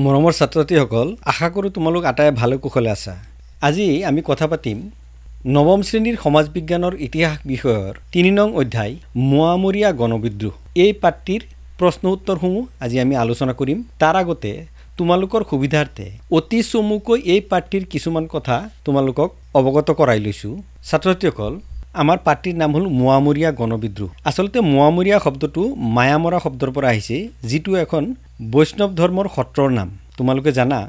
মৰমৰ ছাত্ৰ-ছাত্ৰীসকল, আশা কৰোঁ তোমালোক আটাই ভালে কুশলে আছা। আজি আমি কথা পাতিম নৱম শ্ৰেণীৰ সমাজ বিজ্ঞানৰ ইতিহাস বিষয়ৰ 3 নং অধ্যায় মোৱামৰীয়া গণবিদ্ৰোহ। এই পাঠটিৰ প্ৰশ্ন উত্তৰসমূহ আজি আমি আলোচনা কৰিম। তাৰ আগতে তোমালোকৰ সুবিধাৰ্থে অতি চমুকৈ এই পাঠটিৰ কিছুমান কথা তোমালোকক অৱগত কৰাই লৈছোঁ। ছাত্ৰ-ছাত্ৰীসকল, আমাৰ পাঠটিৰ নাম হ'ল মোৱামৰীয়া গণবিদ্ৰোহ। আচলতে মোৱামৰীয়া শব্দটো মায়ামৰা শব্দৰ পৰা আহিছে, যিটো এখন বৈষ্ণৱ ধৰ্মৰ সত্ৰৰ নাম। তোমালোকে জানা,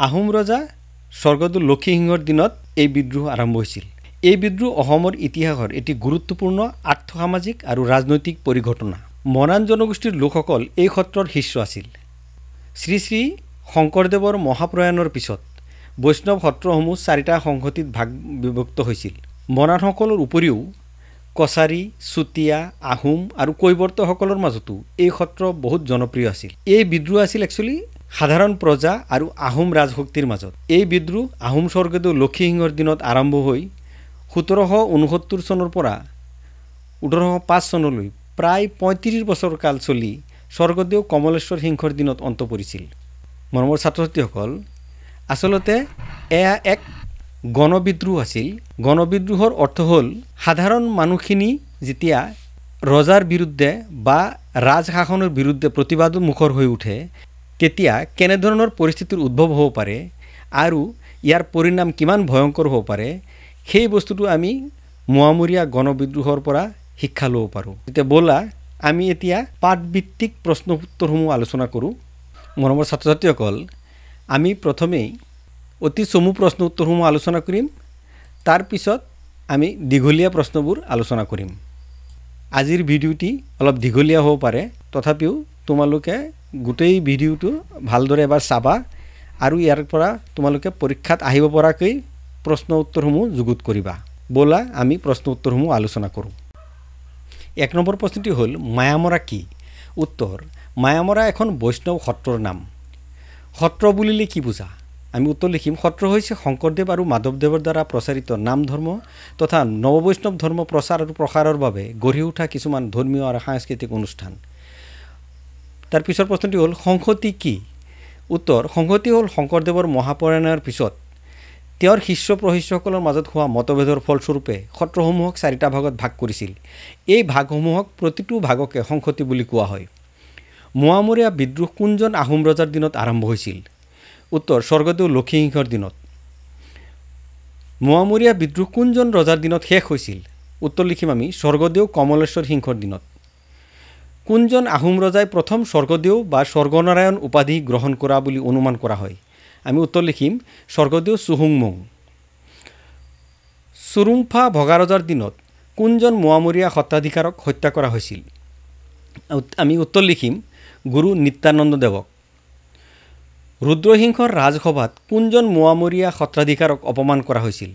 আহোম ৰজা স্বৰ্গদেউ লক্ষীসিংহৰ দিনত এই বিদ্ৰোহ আৰম্ভ হৈছিল। এই বিদ্ৰোহ অসমৰ ইতিহাসৰ এটি গুৰুত্বপূৰ্ণ আৰ্থসামাজিক আৰু ৰাজনৈতিক পৰিঘটনা। মৰাণ জনগোষ্ঠীৰ লোকসকল এই সত্ৰৰ শিষ্য আছিল। শ্ৰী শ্ৰী শংকৰদেৱৰ মহাপ্ৰয়াণৰ পিছত বৈষ্ণৱ সত্ৰসমূহ চাৰিটা সংহতিত ভাগ বিভক্ত হৈছিল। মৰাণসকলৰ উপৰিও কছাৰী, চুতীয়া, আহোম আৰু কৈৱৰ্তসকলৰ মাজতো এই সত্ৰ বহুত জনপ্ৰিয় আছিল। এই বিদ্ৰোহ আছিল একচুৱেলি সাধাৰণ প্ৰজা আৰু আহোম ৰাজশক্তিৰ মাজত। এই বিদ্ৰোহ আহোম স্বৰ্গদেউ লক্ষীসিংহৰ দিনত আৰম্ভ হৈ 1769 চনৰ পৰা 1805 চনলৈ প্ৰায় 35 বছৰ কাল চলি স্বৰ্গদেউ কমলেশ্বৰ সিংহৰ দিনত অন্ত পৰিছিল। মৰমৰ ছাত্ৰ-ছাত্ৰীসকল, আচলতে এয়া এক গণবিদ্ৰোহ আছিল। গণবিদ্ৰোহৰ অৰ্থ হ'ল সাধাৰণ মানুহখিনি যেতিয়া ৰজাৰ বিৰুদ্ধে বা ৰাজশাসনৰ বিৰুদ্ধে প্ৰতিবাদমুখৰ হৈ উঠে, তেতিয়া কেনেধৰণৰ পৰিস্থিতিৰ উদ্ভৱ হ'ব পাৰে আৰু ইয়াৰ পৰিণাম কিমান ভয়ংকৰ হ'ব পাৰে, সেই বস্তুটো আমি মোৱামৰীয়া গণবিদ্ৰোহৰ পৰা শিক্ষা ল'ব পাৰোঁ। এতিয়া ব'লা আমি এতিয়া পাঠভিত্তিক প্ৰশ্ন উত্তৰসমূহ আলোচনা কৰোঁ। মৰমৰ ছাত্ৰ-ছাত্ৰীসকল, আমি প্ৰথমেই অতি চমু প্ৰশ্ন উত্তৰসমূহ আলোচনা কৰিম, তাৰপিছত আমি দীঘলীয়া প্ৰশ্নবোৰ আলোচনা কৰিম। আজিৰ ভিডিঅ'টি অলপ দীঘলীয়া হ'ব পাৰে, তথাপিও তোমালোকে গোটেই ভিডিঅ'টো ভালদৰে এবাৰ চাবা আৰু ইয়াৰ পৰা তোমালোকে পৰীক্ষাত আহিব পৰাকৈ প্ৰশ্ন উত্তৰসমূহ যুগুত কৰিবা। ব'লা আমি প্ৰশ্ন উত্তৰসমূহ আলোচনা কৰোঁ। 1 নম্বৰ প্ৰশ্নটি হ'ল মায়ামৰা কি? উত্তৰ, মায়ামৰা এখন বৈষ্ণৱ সত্ৰৰ নাম। সত্ৰ বুলিলে কি বুজা? আমি উত্তৰ লিখিম, সত্ৰ হৈছে শংকৰদেৱ আৰু মাধৱদেৱৰ দ্বাৰা প্ৰচাৰিত নাম ধৰ্ম তথা নৱবৈষ্ণৱ ধৰ্ম প্ৰচাৰ আৰু প্ৰসাৰৰ বাবে গঢ়ি উঠা কিছুমান ধৰ্মীয় আৰু সাংস্কৃতিক অনুষ্ঠান। তাৰ পিছৰ প্ৰশ্নটি হ'ল সংহতি কি? উত্তৰ, সংহতি হ'ল শংকৰদেৱৰ মহাপ্ৰয়াণৰ পিছত তেওঁৰ শিষ্য প্ৰশিষ্যসকলৰ মাজত হোৱা মতভেদৰ ফলস্বৰূপে সত্ৰসমূহক চাৰিটা ভাগত ভাগ কৰিছিল। এই ভাগসমূহক প্ৰতিটো ভাগকে সংহতি বুলি কোৱা হয়। মোৱামৰীয়া বিদ্ৰোহ কোনজন আহোম ৰজাৰ দিনত আৰম্ভ হৈছিল? উত্তৰ, স্বৰ্গদেউ লক্ষীসিংহৰ দিনত। মোৱামৰীয়া বিদ্ৰোহ কোনজন ৰজাৰ দিনত শেষ হৈছিল? উত্তৰ লিখিম আমি, স্বৰ্গদেউ কমলেশ্বৰ সিংহৰ দিনত। কোনজন আহোম ৰজাই প্ৰথম স্বৰ্গদেউ বা স্বৰ্গনাৰায়ণ উপাধি গ্ৰহণ কৰা বুলি অনুমান কৰা হয়? আমি উত্তৰ লিখিম, স্বৰ্গদেউ চুহুংমুং। চুৰুংফা ভগা ৰজাৰ দিনত কোনজন মোৱামৰীয়া সত্ৰাধিকাৰক হত্যা কৰা হৈছিল? আমি উত্তৰ লিখিম, গুৰু নিত্যানন্দ দেৱক। ৰুদ্ৰসিংহৰ ৰাজসভাত কোনজন মোৱামৰীয়া সত্ৰাধিকাৰক অপমান কৰা হৈছিল?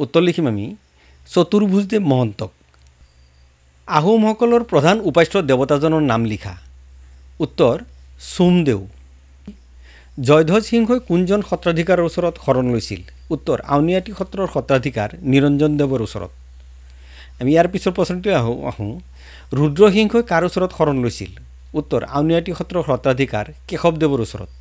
উত্তৰ লিখিম আমি, চতুৰ্ভুজদেৱ মহন্তক। আহোমসকলৰ প্ৰধান উপাস্য দেৱতাজনৰ নাম লিখা। উত্তৰ, চোমদেউ। জয়ধ্বজ সিংহই কোনজন সত্ৰাধিকাৰৰ ওচৰত শৰণ লৈছিল? উত্তৰ, আউনীআটী সত্ৰৰ সত্ৰাধিকাৰ নিৰঞ্জন দেৱৰ ওচৰত। আমি ইয়াৰ পিছৰ প্ৰশ্নটো আহোঁ, ৰুদ্ৰসিংহই কাৰ ওচৰত শৰণ লৈছিল? উত্তৰ, আউনীআটী সত্ৰৰ সত্ৰাধিকাৰ কেশৱদেৱৰ ওচৰত।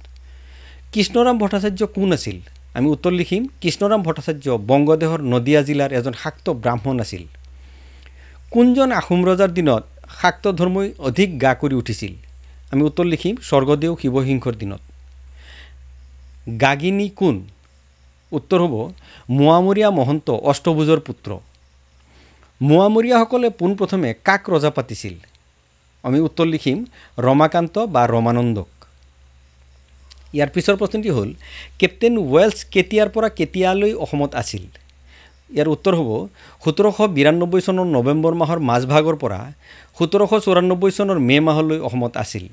কৃষ্ণৰাম ভট্টাচাৰ্য কোন আছিল? আমি উত্তৰ লিখিম, কৃষ্ণৰাম ভট্টাচাৰ্য বংগদেশৰ নদিয়া জিলাৰ এজন শাক্ত ব্ৰাহ্মণ আছিল। কোনজন আহোম ৰজাৰ দিনত শাক্ত ধৰ্মই অধিক গা কৰি উঠিছিল? আমি উত্তৰ লিখিম, স্বৰ্গদেউ শিৱসিংহৰ দিনত। গাগিনী কোন? উত্তৰ হ'ব, মোৱামৰীয়া মহন্ত অষ্টভুজৰ পুত্ৰ। মোৱামৰীয়াসকলে পোনপ্ৰথমে কাক ৰজা পাতিছিল? আমি উত্তৰ লিখিম, ৰমাকান্ত বা ৰমানন্দক। ইয়াৰ পিছৰ প্ৰশ্নটি হ'ল কেপ্টেইন ৱেলছ কেতিয়াৰ পৰা কেতিয়ালৈ অসমত আছিল? ইয়াৰ উত্তৰ হ'ব, 1792 চনৰ নৱেম্বৰ মাহৰ মাজভাগৰ পৰা 1794 চনৰ মে' মাহলৈ অসমত আছিল।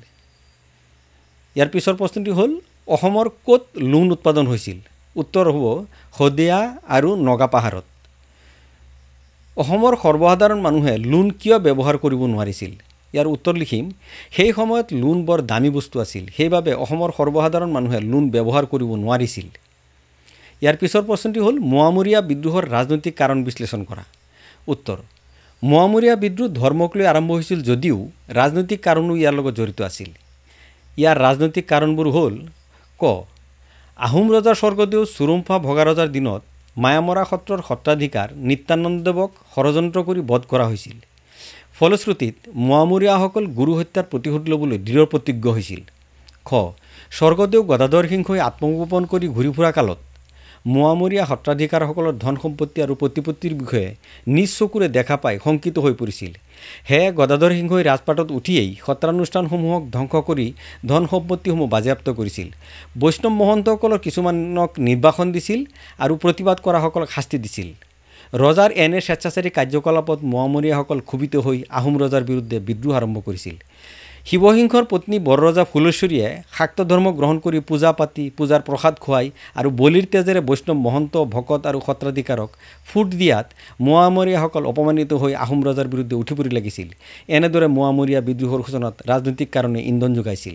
ইয়াৰ পিছৰ প্ৰশ্নটি হ'ল অসমৰ ক'ত লোণ উৎপাদন হৈছিল? উত্তৰ হ'ব, শদিয়া আৰু নগাপাহাৰত। অসমৰ সৰ্বসাধাৰণ মানুহে লোণ কিয় ব্যৱহাৰ কৰিব নোৱাৰিছিল? ইয়াৰ উত্তৰ লিখিম, সেই সময়ত লোণ বৰ দামী বস্তু আছিল, সেইবাবে অসমৰ সৰ্বসাধাৰণ মানুহে লোণ ব্যৱহাৰ কৰিব নোৱাৰিছিল। ইয়াৰ পিছৰ প্ৰশ্নটি হ'ল মোৱামৰীয়া বিদ্ৰোহৰ ৰাজনৈতিক কাৰণ বিশ্লেষণ কৰা। উত্তৰ, মোৱামৰীয়া বিদ্ৰোহ ধৰ্মক লৈ আৰম্ভ হৈছিল যদিও ৰাজনৈতিক কাৰণো ইয়াৰ লগত জড়িত আছিল। ইয়াৰ ৰাজনৈতিক কাৰণবোৰ হ'ল ক, আহোম ৰজা স্বৰ্গদেউ চুৰুম্ফা ভগাৰজাৰ দিনত মায়ামৰা সত্ৰৰ সত্ৰাধিকাৰ নিত্যানন্দদেৱক ষড়যন্ত্ৰ কৰি বধ কৰা হৈছিল। ফলশ্ৰুতিত মোৱামৰীয়াসকল গুৰু হত্যাৰ প্ৰতিশোধ ল'বলৈ দৃঢ় প্ৰতিজ্ঞ হৈছিল। খ, স্বৰ্গদেউ গদাধৰ সিংহই আত্মগোপন কৰি ঘূৰি ফুৰা কালত মোৱামৰীয়া সত্ৰাধিকাৰসকলৰ ধন সম্পত্তি আৰু প্ৰতিপত্তিৰ বিষয়ে নিজ চকুৰে দেখা পাই শংকিত হৈ পৰিছিল। সেয়ে গদাধৰ সিংহই ৰাজপাটত উঠিয়েই সত্ৰানুষ্ঠানসমূহক ধ্বংস কৰি ধন সম্পত্তিসমূহ বাজেয়াপ্ত কৰিছিল। বৈষ্ণৱ মহন্তসকলৰ কিছুমানক নিৰ্বাসন দিছিল আৰু প্ৰতিবাদ কৰাসকলক শাস্তি দিছিল। ৰজাৰ এনে স্বেচ্ছাচাৰী কাৰ্যকলাপত মোৱামৰীয়াসকল ক্ষোভিত হৈ আহোম ৰজাৰ বিৰুদ্ধে বিদ্ৰোহ আৰম্ভ কৰিছিল। শিৱসিংহৰ পত্নী বৰৰজা ফুলেশ্বৰীয়ে শাক্ত ধৰ্ম গ্ৰহণ কৰি পূজা পাতি পূজাৰ প্ৰসাদ খুৱাই আৰু বলিৰ তেজেৰে বৈষ্ণৱ মহন্ত, ভকত আৰু সত্ৰাধিকাৰক ফুট দিয়াত মোৱামৰীয়াসকল অপমানিত হৈ আহোম ৰজাৰ বিৰুদ্ধে উঠি পৰি লাগিছিল। এনেদৰে মোৱামৰীয়া বিদ্ৰোহৰ সূচনাত ৰাজনৈতিক কাৰণে ইন্ধন যোগাইছিল।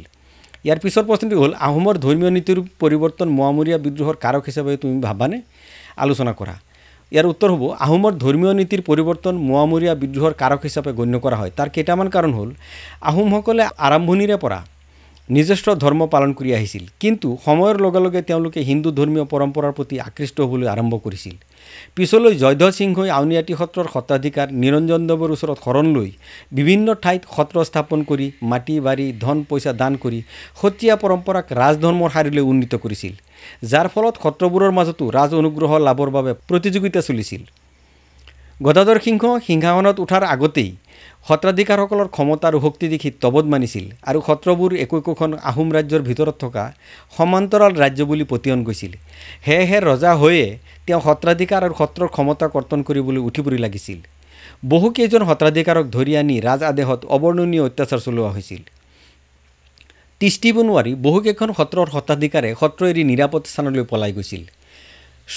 ইয়াৰ পিছৰ প্ৰশ্নটি হ'ল, আহোমৰ ধৰ্মীয় নীতিৰ পৰিৱৰ্তন মোৱামৰীয়া বিদ্ৰোহৰ কাৰক হিচাপে তুমি ভাবানে? আলোচনা কৰা। ইয়াৰ উত্তৰ হ'ব, আহোমৰ ধৰ্মীয় নীতিৰ পৰিৱৰ্তন মোৱামৰীয়া বিদ্ৰোহৰ কাৰক হিচাপে গণ্য কৰা হয়। তাৰ কেইটামান কাৰণ হ'ল, আহোমসকলে আৰম্ভণিৰে পৰা নিজস্ব ধৰ্ম পালন কৰি আহিছিল, কিন্তু সময়ৰ লগে লগে তেওঁলোকে হিন্দু ধৰ্মীয় পৰম্পৰাৰ প্ৰতি আকৃষ্ট হ'বলৈ আৰম্ভ কৰিছিল। পিছলৈ জয়ধ্বজ সিংহই আউনীআটী সত্ৰৰ সত্ৰাধিকাৰ নিৰঞ্জন দেৱৰ ওচৰত শৰণ লৈ বিভিন্ন ঠাইত সত্ৰ স্থাপন কৰি মাটি বাৰী ধন পইচা দান কৰি সত্ৰীয়া পৰম্পৰাক ৰাজধৰ্মৰ শাৰীলৈ উন্নীত কৰিছিল, যাৰ ফলত সত্ৰবোৰৰ মাজতো ৰাজ অনুগ্ৰহ লাভৰ বাবে প্ৰতিযোগিতা চলিছিল। গদাধৰ সিংহ সিংহাসনত উঠাৰ আগতেই সত্ৰাধিকাৰসকলৰ ক্ষমতা আৰু শক্তি দেখি তবধ মানিছিল আৰু সত্ৰবোৰ একো একোখন আহোম ৰাজ্যৰ ভিতৰত থকা সমান্তৰাল ৰাজ্য বুলি পতিয়ন গৈছিল। সেয়েহে ৰজা হৈয়ে তেওঁ সত্ৰাধিকাৰ আৰু সত্ৰৰ ক্ষমতা কৰ্তন কৰিবলৈ উঠি পৰি লাগিছিল। বহুকেইজন সত্ৰাধিকাৰক ধৰি আনি ৰাজ আদেশত অবৰ্ণনীয় অত্যাচাৰ চলোৱা হৈছিল। তিষ্ঠিব নোৱাৰি বহুকেইখন সত্ৰৰ সত্ৰাধিকাৰে সত্ৰ এৰি নিৰাপদ স্থানলৈ পলাই গৈছিল।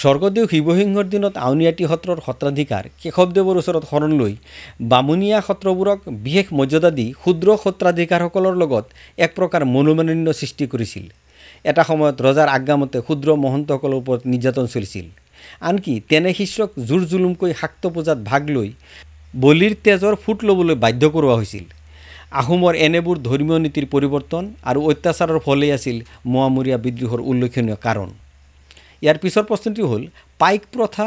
স্বৰ্গদেউ শিৱসিংহৰ দিনত আউনীআটী সত্ৰৰ সত্ৰাধিকাৰ কেশৱদেৱৰ ওচৰত শৰণ লৈ বামুণীয়া সত্ৰবোৰক বিশেষ মৰ্যাদা দি ক্ষুদ্ৰ সত্ৰাধিকাৰসকলৰ লগত এক প্ৰকাৰ মনোমালিন্য সৃষ্টি কৰিছিল। এটা সময়ত ৰজাৰ আজ্ঞামতে ক্ষুদ্ৰ মহন্তসকলৰ ওপৰত নিৰ্যাতন চলিছিল। আনকি তেনে শিষ্যক জোৰ জুলুমকৈ শাক্ত পূজাত ভাগ লৈ বলিৰ তেজৰ ফুট ল'বলৈ বাধ্য কৰোৱা হৈছিল। আহোমৰ এনেবোৰ ধৰ্মীয় নীতিৰ পৰিৱৰ্তন আৰু অত্যাচাৰৰ ফলেই আছিল মোৱামৰীয়া বিদ্ৰোহৰ উল্লেখনীয় কাৰণ। ইয়াৰ পিছৰ প্ৰশ্নটি হ'ল, পাইক প্ৰথা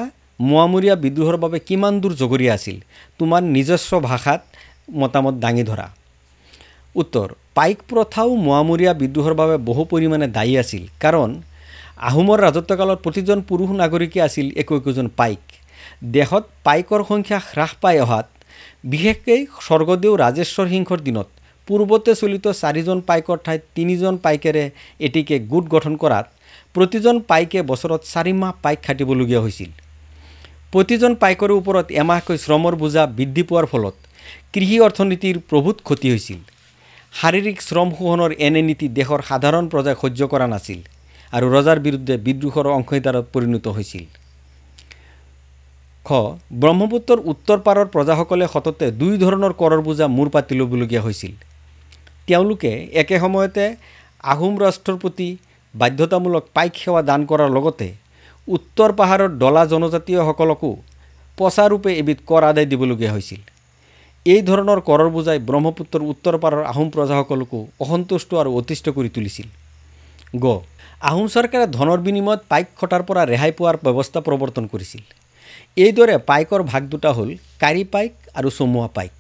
মোৱামৰীয়া বিদ্ৰোহৰ বাবে কিমান দূৰ জগৰীয়া আছিল? তোমাৰ নিজস্ব ভাষাত মতামত দাঙি ধৰা। উত্তৰ, পাইক প্ৰথাও মোৱামৰীয়া বিদ্ৰোহৰ বাবে বহু পৰিমাণে দায়ী আছিল, কাৰণ আহোমৰ ৰাজত্বকালত প্ৰতিজন পুৰুষ নাগৰিকে আছিল একো একোজন পাইক। দেশত পাইকৰ সংখ্যা হ্ৰাস পাই অহাত বিশেষকৈ স্বৰ্গদেউ ৰাজেশ্বৰ সিংহৰ দিনত পূৰ্বতে চলিত চাৰিজন পাইকৰ ঠাইত তিনিজন পাইকেৰে এটিকে গোট গঠন কৰাত প্ৰতিজন পাইকে বছৰত 4 মাহ পাইক খাটিবলগীয়া হৈছিল। প্ৰতিজন পাইকৰ ওপৰত এমাহকৈ শ্ৰমৰ বোজা বৃদ্ধি পোৱাৰ ফলত কৃষি অৰ্থনীতিৰ প্ৰভূত ক্ষতি হৈছিল। শাৰীৰিক শ্ৰম শোষণৰ এনে নীতি দেশৰ সাধাৰণ প্ৰজাই সহ্য কৰা নাছিল আৰু ৰজাৰ বিৰুদ্ধে বিদ্ৰোহৰ অংশীদাৰত পৰিণত হৈছিল। খ, ব্ৰহ্মপুত্ৰৰ উত্তৰ পাৰৰ প্ৰজাসকলে সততে দুই ধৰণৰ কৰৰ বোজা মূৰ পাতি ল'বলগীয়া হৈছিল। তেওঁলোকে একে সময়তে আহোম ৰাষ্ট্ৰৰ প্ৰতি বাধ্যতামূলক পাইক সেৱা দান কৰাৰ লগতে উত্তৰ পাহাৰৰ ডলা জনজাতীয়সকলকো পচাৰূপে এবিধ কৰ আদায় দিবলগীয়া হৈছিল। এই ধৰণৰ কৰৰ বোজাই ব্ৰহ্মপুত্ৰৰ উত্তৰ পাৰৰ আহোম প্ৰজাসকলকো অসন্তুষ্ট আৰু অতিষ্ঠ কৰি তুলিছিল। গ, আহোম চৰকাৰে ধনৰ বিনিময়ত পাইক খটাৰ পৰা ৰেহাই পোৱাৰ ব্যৱস্থা প্ৰৱৰ্তন কৰিছিল। এইদৰে পাইকৰ ভাগ দুটা হ'ল কাৰী পাইক আৰু চমুৱা পাইক।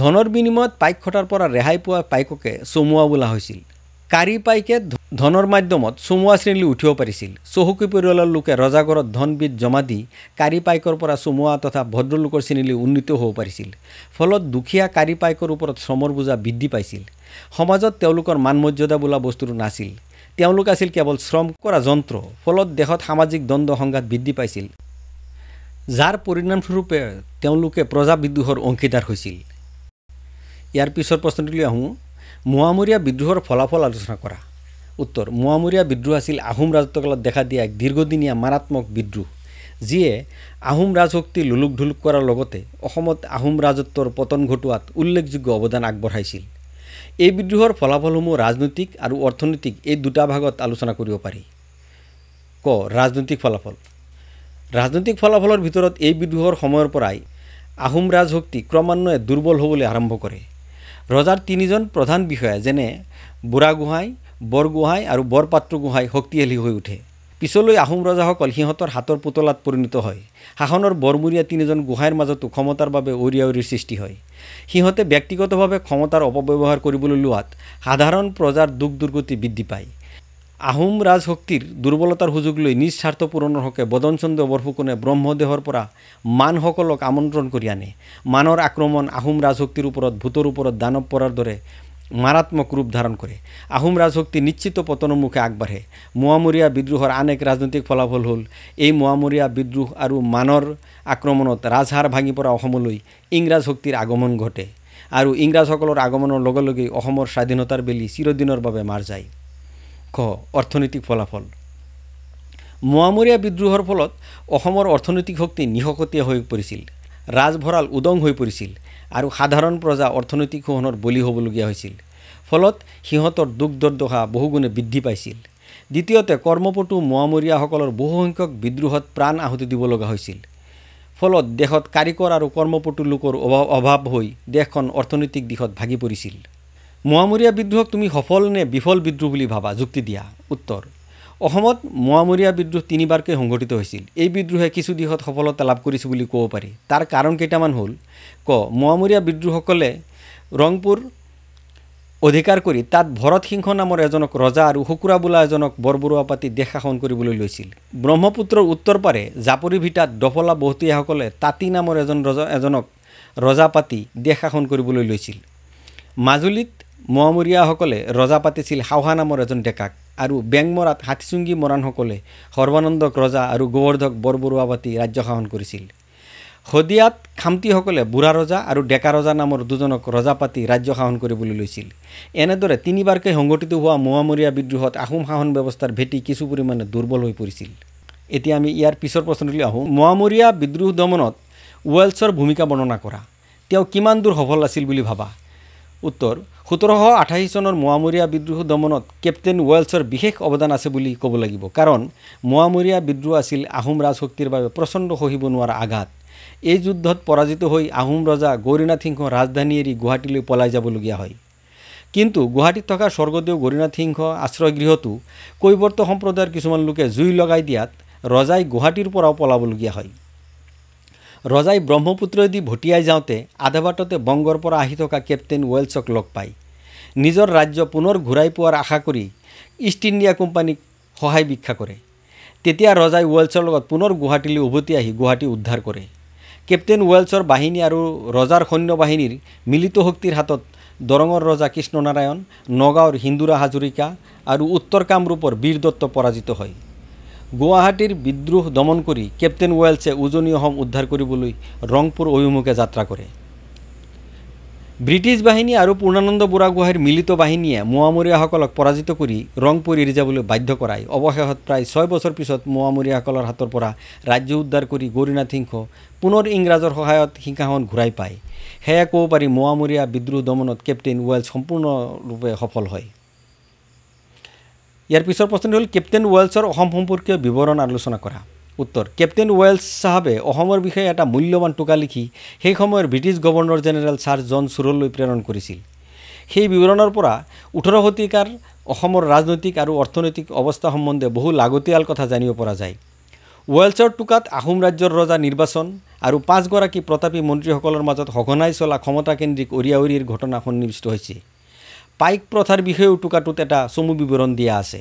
ধনৰ বিনিময়ত পাইক খটাৰ পৰা ৰেহাই পোৱা পাইককে চমুৱা বোলা হৈছিল। কাৰী পাইকে ধনৰ মাধ্যমত চমুৱা শ্ৰেণীলৈ উঠিব পাৰিছিল। চহকী পৰিয়ালৰ লোকে ৰজাঘৰত ধনবিধ জমা দি কাৰী পাইকৰ পৰা চমুৱা তথা ভদ্ৰলোকৰ শ্ৰেণীলৈ উন্নীত হ'ব পাৰিছিল। ফলত দুখীয়া কাৰী পাইকৰ ওপৰত শ্ৰমৰ বোজা বৃদ্ধি পাইছিল। সমাজত তেওঁলোকৰ মান মৰ্যাদা বোলা বস্তুটো নাছিল। তেওঁলোক আছিল কেৱল শ্ৰম কৰা যন্ত্ৰ। ফলত দেশত সামাজিক দ্বন্দ্ব সংঘাত বৃদ্ধি পাইছিল, যাৰ পৰিণামস্বৰূপে তেওঁলোকে প্ৰজা বিদ্ৰোহৰ অংশীদাৰ হৈছিল। ইয়াৰ পিছৰ প্ৰশ্নটোলৈ আহোঁ, মোৱামৰীয়া বিদ্ৰোহৰ ফলাফল আলোচনা কৰা। উত্তৰ, মোৱামৰীয়া বিদ্ৰোহ আছিল আহোম ৰাজত্বকালত দেখা দিয়া এক দীৰ্ঘদিনীয়া মাৰাত্মক বিদ্ৰোহ, যিয়ে আহোম ৰাজশক্তি লুলুক ঢুলুক কৰাৰ লগতে অসমত আহোম ৰাজত্বৰ পতন ঘটোৱাত উল্লেখযোগ্য অৱদান আগবঢ়াইছিল। এই বিদ্ৰোহৰ ফলাফলসমূহ ৰাজনৈতিক আৰু অৰ্থনৈতিক এই দুটা ভাগত আলোচনা কৰিব পাৰি। ক, ৰাজনৈতিক ফলাফল। ৰাজনৈতিক ফলাফলৰ ভিতৰত এই বিদ্ৰোহৰ সময়ৰ পৰাই আহোম ৰাজশক্তি ক্ৰমান্বয়ে দুৰ্বল হ'বলৈ আৰম্ভ কৰে। ৰজাৰ তিনিজন প্ৰধান বিষয়া যেনে বুঢ়াগোহাঁই, বৰগোহাঁই আৰু বৰপাত্ৰ গোহাঁই শক্তিশালী হৈ উঠে। পিছলৈ আহোম ৰজাসকল সিহঁতৰ হাতৰ পুতলাত পৰিণত হয়। শাসনৰ বৰমূৰীয়া তিনিজন গোহাঁইৰ মাজতো ক্ষমতাৰ বাবে অৰিয়াঅৰিৰ সৃষ্টি হয়। সিহঁতে ব্যক্তিগতভাৱে ক্ষমতাৰ অপব্যৱহাৰ কৰিবলৈ লোৱাত সাধাৰণ প্ৰজাৰ দুখ দুৰ্গতি বৃদ্ধি পায়। আহোম ৰাজশক্তিৰ দুৰ্বলতাৰ সুযোগ লৈ নিজ স্বাৰ্থ পূৰণৰ হকে বদনচন্দ্ৰ বৰফুকনে ব্ৰহ্মদেহৰ পৰা মানসকলক আমন্ত্ৰণ কৰি আনে। মানৰ আক্ৰমণ আহোম ৰাজশক্তিৰ ওপৰত ভূতৰ ওপৰত দানৱ পৰাৰ দৰে মাৰাত্মক ৰূপ ধাৰণ কৰে। আহোম ৰাজশক্তি নিশ্চিত পতনৰ মুখে আগবাঢ়ে। মোৱামৰীয়া বিদ্ৰোহৰ আন এক ৰাজনৈতিক ফলাফল হ'ল এই মোৱামৰীয়া বিদ্ৰোহ আৰু মানৰ আক্ৰমণত ৰাজহাড় ভাঙি পৰা অসমলৈ ইংৰাজ শক্তিৰ আগমন ঘটে আৰু ইংৰাজসকলৰ আগমনৰ লগে লগেই অসমৰ স্বাধীনতাৰ বেলি চিৰদিনৰ বাবে মাৰ যায়। খ, অৰ্থনৈতিক ফলাফল। মোৱামৰীয়া বিদ্ৰোহৰ ফলত অসমৰ অৰ্থনৈতিক শক্তি নিশকতীয়া হৈ পৰিছিল। ৰাজভঁৰাল উদং হৈ পৰিছিল আৰু সাধাৰণ প্ৰজা অৰ্থনৈতিক শোষণৰ বলি হ'বলগীয়া হৈছিল। ফলত সিহঁতৰ দুখ দুৰ্দশা বহুগুণে বৃদ্ধি পাইছিল। দ্বিতীয়তে, কৰ্মপটু মোৱামৰীয়াসকলৰ বহুসংখ্যক বিদ্ৰোহত প্ৰাণ আহুতি দিব লগা হৈছিল। ফলত দেশত কাৰিকৰ আৰু কৰ্মপটু লোকৰ অভাৱ হৈ দেশখন অৰ্থনৈতিক দিশত ভাগি পৰিছিল। মোৱামৰীয়া বিদ্ৰোহক তুমি সফল নে বিফল বিদ্ৰোহ বুলি ভাবা? যুক্তি দিয়া। উত্তৰ, অসমত মোৱামৰীয়া বিদ্ৰোহ তিনিবাৰকৈ সংঘটিত হৈছিল। এই বিদ্ৰোহে কিছু দিশত সফলতা লাভ কৰিছে বুলি ক'ব পাৰি। তাৰ কাৰণ কেইটামান হ'ল, ক, মোৱামৰীয়া বিদ্ৰোহসকলে ৰংপুৰ অধিকাৰ কৰি তাত ভৰত সিংহ নামৰ এজনক ৰজা আৰু শুকুৰা বোলা এজনক বৰবৰুৱা পাতি দেশ শাসন কৰিবলৈ লৈছিল। ব্ৰহ্মপুত্ৰৰ উত্তৰ পাৰে জাপৰি ভিটাত ডফলা বহুতীয়াসকলে তাঁতী নামৰ এজনক ৰজা পাতি দেশ শাসন কৰিবলৈ লৈছিল। মাজুলীত মোৱামৰীয়াসকলে ৰজা পাতিছিল হাওহা নামৰ এজন ডেকাক আৰু বেংমৰাত হাতীচুংগী মৰাণসকলে সৰ্বানন্দক ৰজা আৰু গোৱৰ্ধক বৰবৰুৱা পাতি ৰাজ্য শাসন কৰিছিল। শদিয়াত খামতিসকলে বুঢ়া ৰজা আৰু ডেকা ৰজা নামৰ দুজনক ৰজা পাতি ৰাজ্য শাসন কৰিবলৈ লৈছিল। এনেদৰে তিনিবাৰকৈ সংঘটিত হোৱা মোৱামৰীয়া বিদ্ৰোহত আহোম শাসন ব্যৱস্থাৰ ভেটি কিছু পৰিমাণে দুৰ্বল হৈ পৰিছিল। এতিয়া আমি ইয়াৰ পিছৰ প্ৰশ্নটোলৈ আহোঁ। মোৱামৰীয়া বিদ্ৰোহ দমনত ৱেলছৰ ভূমিকা বৰ্ণনা কৰা। তেওঁ কিমান দূৰ সফল আছিল বুলি ভাবা? উত্তৰ, 1788 চনৰ মোৱামৰীয়া বিদ্ৰোহ দমনত কেপ্টেইন ৱেলছৰ বিশেষ অৱদান আছে বুলি ক'ব লাগিব। কাৰণ মোৱামৰীয়া বিদ্ৰোহ আছিল আহোম ৰাজশক্তিৰ বাবে প্ৰচণ্ড সহিব নোৱাৰা আঘাত। এই যুদ্ধত পৰাজিত হৈ আহোম ৰজা গৌৰীনাথ সিংহ ৰাজধানী এৰি গুৱাহাটীলৈ পলাই যাবলগীয়া হয়। কিন্তু গুৱাহাটীত থকা স্বৰ্গদেউ গৌৰীনাথ সিংহ আশ্ৰয়গৃহটো কৈৱৰ্ত সম্প্ৰদায়ৰ কিছুমান লোকে জুই লগাই দিয়াত ৰজাই গুৱাহাটীৰ পৰাও পলাবলগীয়া হয়। ৰজাই ব্ৰহ্মপুত্ৰইদি ভটিয়াই যাওঁতে আধা বাটতে বংগৰ পৰা আহি থকা কেপ্টেইন ৱেলছক লগ পায়। নিজৰ ৰাজ্য পুনৰ ঘূৰাই পোৱাৰ আশা কৰি ইষ্ট ইণ্ডিয়া কোম্পানীক সহায় ভিক্ষা কৰে। তেতিয়া ৰজাই ৱেলছৰ লগত পুনৰ গুৱাহাটীলৈ উভতি আহি গুৱাহাটী উদ্ধাৰ কৰে। কেপ্টেইন ৱেলছৰ বাহিনী আৰু ৰজাৰ সৈন্য বাহিনীৰ মিলিত শক্তিৰ হাতত দৰঙৰ ৰজা কৃষ্ণনাৰায়ণ, নগাঁৱৰ হিন্দুৰা হাজৰিকা আৰু উত্তৰ কামৰূপৰ বীৰদত্ত পৰাজিত হয়। গুৱাহাটীৰ বিদ্ৰোহ দমন কৰি কেপ্টেইন ৱেলছে উজনি অসম উদ্ধাৰ কৰিবলৈ ৰংপুৰ অভিমুখে যাত্ৰা কৰে। ব্ৰিটিছ বাহিনী আৰু পূৰ্ণানন্দ বুঢ়াগোহাঁইৰ মিলিত বাহিনীয়ে মোৱামৰীয়াসকলক পৰাজিত কৰি ৰংপুৰ এৰি যাবলৈ বাধ্য কৰায়। অৱশেষত প্ৰায় 6 বছৰ পিছত মোৱামৰীয়াসকলৰ হাতৰ পৰা ৰাজ্য উদ্ধাৰ কৰি গৌৰীনাথ সিংহ পুনৰ ইংৰাজৰ সহায়ত সিংহাসন ঘূৰাই পায়। সেয়া ক'ব পাৰি মোৱামৰীয়া বিদ্ৰোহ দমনত কেপ্টেইন ৱেলছ সম্পূৰ্ণৰূপে সফল হয়। ইয়াৰ পিছৰ প্ৰশ্নটো হ'ল, কেপ্টেইন ৱেলছৰ অসম সম্পৰ্কীয় বিৱৰণ আলোচনা কৰা। উত্তৰ, কেপ্টেইন ৱেলছ চাহাবে অসমৰ বিষয়ে এটা মূল্যৱান টোকা লিখি সেই সময়ৰ British governor general sir John চুৰলৈ প্ৰেৰণ কৰিছিল। সেই বিৱৰণৰ পৰা 18 শতিকাৰ অসমৰ ৰাজনৈতিক আৰু অৰ্থনৈতিক অৱস্থা সম্বন্ধে বহু লাগতিয়াল কথা জানিব পৰা যায়। ৱেলছৰ টোকাত আহোম ৰাজ্যৰ ৰজা নিৰ্বাচন আৰু 5গৰাকী প্ৰতাপী মন্ত্ৰীসকলৰ মাজত সঘনাই চলা ক্ষমতাকেন্দ্ৰিক অৰিয়াঅৰিৰ ঘটনা সন্নিৱিষ্ট হৈছে। পাইক প্ৰথাৰ বিষয়েও টোকাটোত এটা চমু বিৱৰণ দিয়া আছে।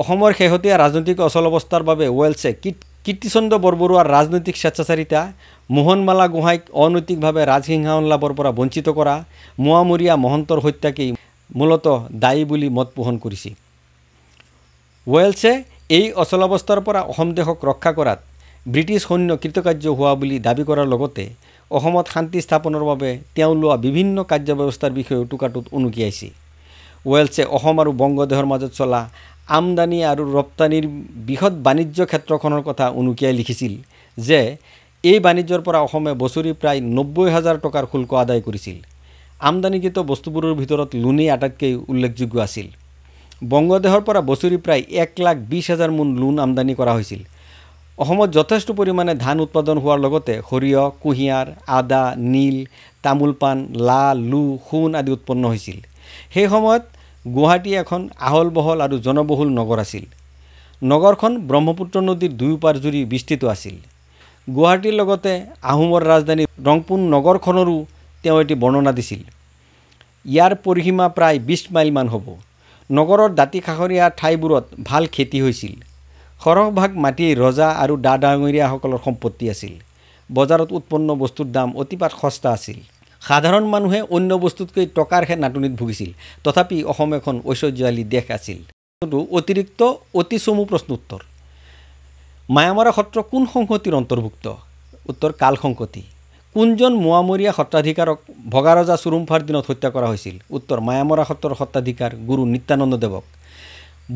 অসমৰ শেহতীয়া ৰাজনৈতিক অচল অৱস্থাৰ বাবে ৱেলছে কীৰ্তিচন্দ্ৰ বৰবৰুৱাৰ ৰাজনৈতিক স্বেচ্ছাচাৰিতা, মোহনমালা গোহাঁইক অনৈতিকভাৱে ৰাজসিংহাসন লাভৰ পৰা বঞ্চিত কৰা, মোৱামৰীয়া মহন্তৰ হত্যাকেই মূলতঃ দায়ী বুলি মত পোষণ কৰিছে। ৱেলছে এই অচলাৱস্থাৰ পৰা অসম দেশক ৰক্ষা কৰাত ব্ৰিটিছ সৈন্য কৃতকাৰ্য হোৱা বুলি দাবী কৰাৰ লগতে অসমত শান্তি স্থাপনৰ বাবে তেওঁ লোৱা বিভিন্ন কাৰ্যব্যৱস্থাৰ বিষয়েও টোকাটোত উনুকিয়াইছে। ৱেলছে অসম আৰু বংগদেশৰ মাজত চলা আমদানি আৰু ৰপ্তানিৰ বৃহৎ বাণিজ্য ক্ষেত্ৰখনৰ কথা উনুকিয়াই লিখিছিল যে এই বাণিজ্যৰ পৰা অসমে বছৰি প্ৰায় 90,000 টকাৰ শুল্ক আদায় কৰিছিল। আমদানিকৃত বস্তুবোৰৰ ভিতৰত লোনেই আটাইতকৈ উল্লেখযোগ্য আছিল। বংগদেশৰ পৰা বছৰি প্ৰায় 1,20,000 মোন লোন আমদানি কৰা হৈছিল। অসমত যথেষ্ট পৰিমাণে ধান উৎপাদন হোৱাৰ লগতে সৰিয়হ, কুঁহিয়াৰ, আদা, নীল, তামোল পাণ, লা, লু, সোণ আদি উৎপন্ন হৈছিল। সেই সময়ত গুৱাহাটী এখন আহল বহল আৰু জনবহুল নগৰ আছিল। নগৰখন ব্ৰহ্মপুত্ৰ নদীৰ দুয়োপাৰ জুৰি বিস্তৃত আছিল। গুৱাহাটীৰ লগতে আহোমৰ ৰাজধানী ৰংপুৰ নগৰখনৰো তেওঁ এটি বৰ্ণনা দিছিল। ইয়াৰ পৰিসীমা প্ৰায় 20 মাইলমান হ'ব। নগৰৰ দাঁতি কাষৰীয়া ঠাইবোৰত ভাল খেতি হৈছিল। সৰহভাগ মাটি ৰজা আৰু ডা ডাঙৰীয়াসকলৰ সম্পত্তি আছিল। বজাৰত উৎপন্ন বস্তুৰ দাম অতিপাত সস্তা আছিল। সাধাৰণ মানুহে অন্য বস্তুতকৈ টকাৰহে নাটনিত ভুগিছিল। তথাপি অসম এখন ঐশ্বৰ্যশালী দেশ আছিল। অতিৰিক্ত অতি চমু প্ৰশ্ন উত্তৰ। মায়ামৰা সত্ৰ কোন সংহতিৰ অন্তৰ্ভুক্ত? উত্তৰ কাল সংহতি। কোনজন মোৱামৰীয়া সত্ৰাধিকাৰক ভগাৰজা চুৰুমফাৰ দিনত হত্যা কৰা হৈছিল? উত্তৰ মায়ামৰা সত্ৰৰ সত্ৰাধিকাৰ গুৰু নিত্যানন্দ দেৱক।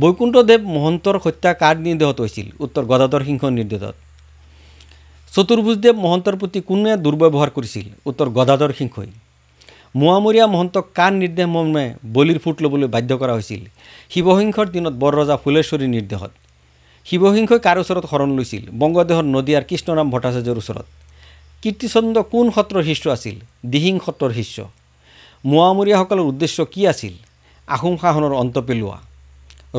বৈকুণ্ঠদেৱ মহন্তৰ হত্যা কাৰ নিৰ্দেশত হৈছিল? উত্তৰ গদাধৰ সিংহৰ নিৰ্দেশত। চতুৰ্ভুজদেৱ মহন্তৰ প্ৰতি কোনে দুৰ্ব্যৱহাৰ কৰিছিল? উত্তৰ গদাধৰ সিংহই। মোৱামৰীয়া মহন্তক কাৰ নিৰ্দেশ মৰ্মে বলিৰ ফুট ল'বলৈ বাধ্য কৰা হৈছিল? শিৱসিংহৰ দিনত বৰৰজা ফুলেশ্বৰীৰ নিৰ্দেশত। শিৱসিংহই কাৰ ওচৰত শৰণ লৈছিল? বংগদেশৰ নদীয়াৰ কৃষ্ণৰাম ভট্টাচাৰ্যৰ ওচৰত। কীৰ্তিচন্দ্ৰ কোন সত্ৰৰ শিষ্য আছিল? দিহিং সত্ৰৰ শিষ্য। মোৱামৰীয়াসকলৰ উদ্দেশ্য কি আছিল? আহোম শাসনৰ অন্ত পেলোৱা।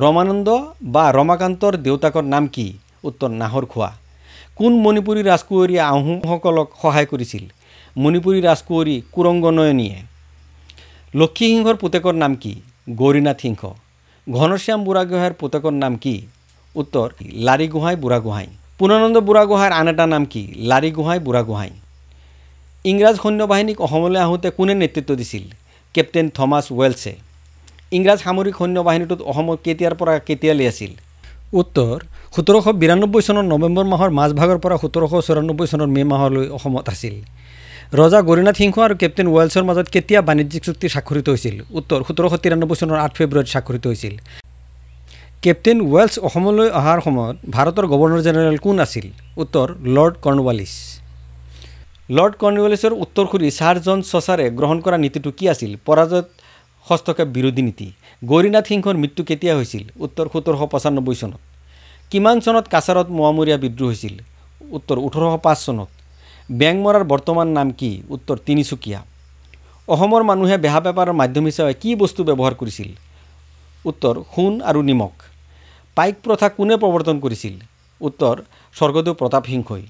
ৰমানন্দ বা ৰমাকান্তৰ দেউতাকৰ নাম কি? উত্তৰ নাহৰ খোৱা। কোন মণিপুৰী ৰাজকুঁৱৰীয়ে আহোমসকলক সহায় কৰিছিল? মণিপুৰী ৰাজকুঁৱৰী কুৰংগনয়নীয়ে। লক্ষীসিংহৰ পুতেকৰ নাম কি? গৌৰীনাথ সিংহ। ঘনশ্যাম বুঢ়াগোহাঁইৰ পুতেকৰ নাম কি? উত্তৰ লাৰীগোহাঁই বুঢ়াগোহাঁই। পূৰ্ণানন্দ বুঢ়াগোহাঁইৰ আন এটা নাম কি? লাৰীগোহাঁই বুঢ়াগোহাঁই। ইংৰাজ সৈন্যবাহিনীক অসমলৈ আহোঁতে কোনে নেতৃত্ব দিছিল? কেপ্টেইন থমাছ ৱেলছে। ইংৰাজ সামৰিক সৈন্যবাহিনীটোত অসমত কেতিয়াৰ পৰা কেতিয়ালৈ আছিল? উত্তৰ 1792 চনৰ নৱেম্বৰ মাহৰ মাজভাগৰ পৰা 1794 চনৰ মে' মাহলৈ অসমত আছিল। ৰজা গৌৰীনাথ সিংহ আৰু কেপ্টেইন ৱেলছৰ মাজত কেতিয়া বাণিজ্যিক চুক্তি স্বাক্ষৰিত হৈছিল? উত্তৰ 1793 চনৰ 8 ফেব্ৰুৱাৰীত স্বাক্ষৰিত হৈছিল। কেপ্টেইন ৱেলছ অসমলৈ অহাৰ সময়ত ভাৰতৰ গভৰ্ণৰ জেনেৰেল কোন আছিল? উত্তৰ লৰ্ড কৰ্ণৱালিছ। লৰ্ড কৰ্ণৱালিছৰ উত্তৰসূৰী ছাৰ জন চচাৰে গ্ৰহণ কৰা নীতিটো কি আছিল? পৰাজয়ত হস্তক্ষেপ বিৰোধী নীতি। গৌৰীনাথ সিংহৰ মৃত্যু কেতিয়া হৈছিল? উত্তৰ 1795 চনত। কিমান চনত কাছাৰত মোৱামৰীয়া বিদ্ৰোহ হৈছিল? উত্তৰ 1805 চনত। বেংমৰাৰ বৰ্তমান নাম কি? উত্তৰ তিনিচুকীয়া। অসমৰ মানুহে বেহা বেপাৰৰ মাধ্যম হিচাপে কি বস্তু ব্যৱহাৰ কৰিছিল? উত্তৰ সোণ আৰু নিমখ। পাইক প্ৰথা কোনে প্ৰৱৰ্তন কৰিছিল? উত্তৰ স্বৰ্গদেউ প্ৰতাপ সিংহই।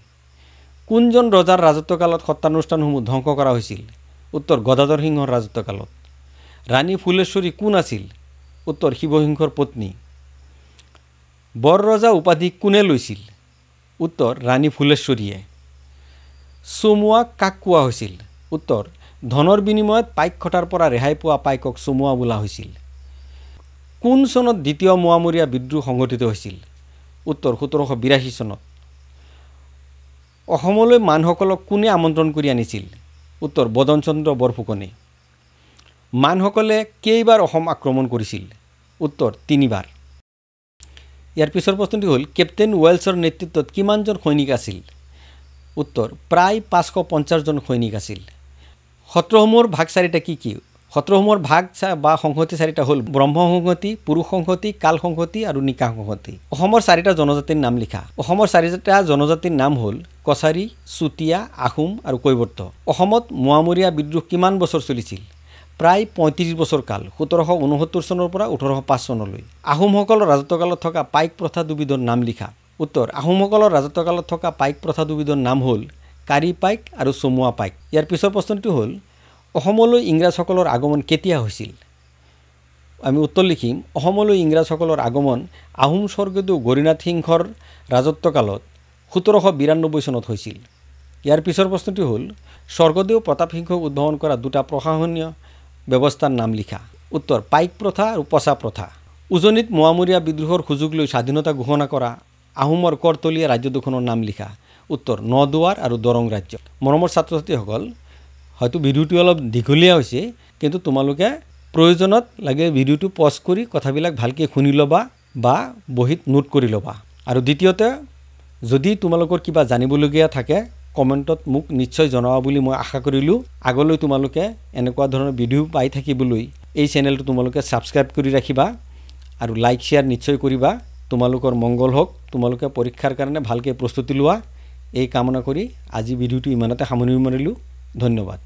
কোনজন ৰজাৰ ৰাজত্বকালত সত্ৰানুষ্ঠানসমূহ ধ্বংস কৰা হৈছিল? উত্তৰ গদাধৰ সিংহৰ ৰাজত্বকালত। ৰাণী ফুলেশ্বৰী কোন আছিল? উত্তৰ শিৱসিংহৰ পত্নী। বৰৰজা উপাধি কোনে লৈছিল? উত্তৰ ৰাণী ফুলেশ্বৰীয়ে। চমুৱা কাক কোৱা হৈছিল? উত্তৰ ধনৰ বিনিময়ত পাইক খটাৰ পৰা ৰেহাই পোৱা পাইকক চমুৱা বোলা হৈছিল। কোন চনত দ্বিতীয় মোৱামৰীয়া বিদ্ৰোহ সংঘটিত হৈছিল? উত্তৰ 1782 চনত। অসমলৈ মানসকলক কোনে আমন্ত্ৰণ কৰি আনিছিল? উত্তৰ বদনচন্দ্ৰ বৰফুকনে। মানসকলে কেইবাৰ অসম আক্ৰমণ কৰিছিল? উত্তৰ 3বাৰ। ইয়াৰ পিছৰ প্ৰশ্নটি হ'ল কেপ্টেইন ৱেলছৰ নেতৃত্বত কিমানজন সৈনিক আছিল? উত্তৰ প্ৰায় 550 জন সৈনিক আছিল। সত্ৰসমূহৰ ভাগ চাৰিটা কি কি? সত্ৰসমূহৰ ভাগ বা সংহতি চাৰিটা হ'ল ব্ৰহ্ম সংহতি, পুৰুষ সংহতি, কাল সংহতি আৰু নিকা সংহতি। অসমৰ চাৰিটা জনজাতিৰ নাম লিখা। অসমৰ চাৰিটা জনজাতিৰ নাম হ'ল কছাৰী, চুতীয়া, আহোম আৰু কৈৱৰ্ত। অসমত মোৱামৰীয়া বিদ্ৰোহ কিমান বছৰ চলিছিল? প্ৰায় 35 বছৰ কাল, 1769 চনৰ পৰা 1805 চনলৈ। আহোমসকলৰ ৰাজত্বকালত থকা পাইক প্ৰথা দুবিধৰ নাম লিখা। উত্তৰ আহোমসকলৰ ৰাজত্বকালত থকা পাইক প্ৰথা দুবিধৰ নাম হ'ল কাৰী পাইক আৰু চমুৱা পাইক। ইয়াৰ পিছৰ প্ৰশ্নটো হ'ল অসমলৈ ইংৰাজসকলৰ আগমন কেতিয়া হৈছিল? আমি উত্তৰ লিখিম অসমলৈ ইংৰাজসকলৰ আগমন আহোম স্বৰ্গদেউ গৌৰীনাথ সিংহৰ ৰাজত্বকালত 1792 চনত হৈছিল। ইয়াৰ পিছৰ প্ৰশ্নটো হ'ল স্বৰ্গদেউ প্ৰতাপ সিংহই উদ্ভাৱন কৰা দুটা প্ৰশাসনীয় ব্যৱস্থাৰ নাম লিখা। উত্তৰ পাইক প্ৰথা আৰু পচা প্ৰথা। উজনিত মোৱামৰীয়া বিদ্ৰোহৰ সুযোগ লৈ স্বাধীনতা ঘোষণা কৰা আহোমৰ কৰতলীয়া ৰাজ্য দুখনৰ নাম লিখা। উত্তৰ নদুৱাৰ আৰু দৰং ৰাজ্য। মৰমৰ ছাত্ৰ ছাত্ৰীসকল, হয়তো ভিডিঅ'টো অলপ দীঘলীয়া হৈছে, কিন্তু তোমালোকে প্ৰয়োজনত লাগে ভিডিঅ'টো পজ কৰি কথাবিলাক ভালকৈ শুনি ল'বা বা বহীত নোট কৰি ল'বা। আৰু দ্বিতীয়তে, যদি তোমালোকৰ কিবা জানিবলগীয়া থাকে কমেণ্টত মোক নিশ্চয় জনাবা বুলি মই আশা কৰিলোঁ। আগলৈ তোমালোকে এনেকুৱা ধৰণৰ ভিডিঅ' পাই থাকিবলৈ এই চেনেলটো তোমালোকে ছাবস্ক্ৰাইব কৰি ৰাখিবা আৰু লাইক শ্বেয়াৰ নিশ্চয় কৰিবা। তোমালোকৰ মংগল হওক, তোমালোকে পৰীক্ষাৰ কাৰণে ভালকৈ প্ৰস্তুতি লোৱা, এই কামনা কৰি আজি ভিডিঅ'টো ইমানতে সামৰণি মাৰিলোঁ। ধন্যবাদ।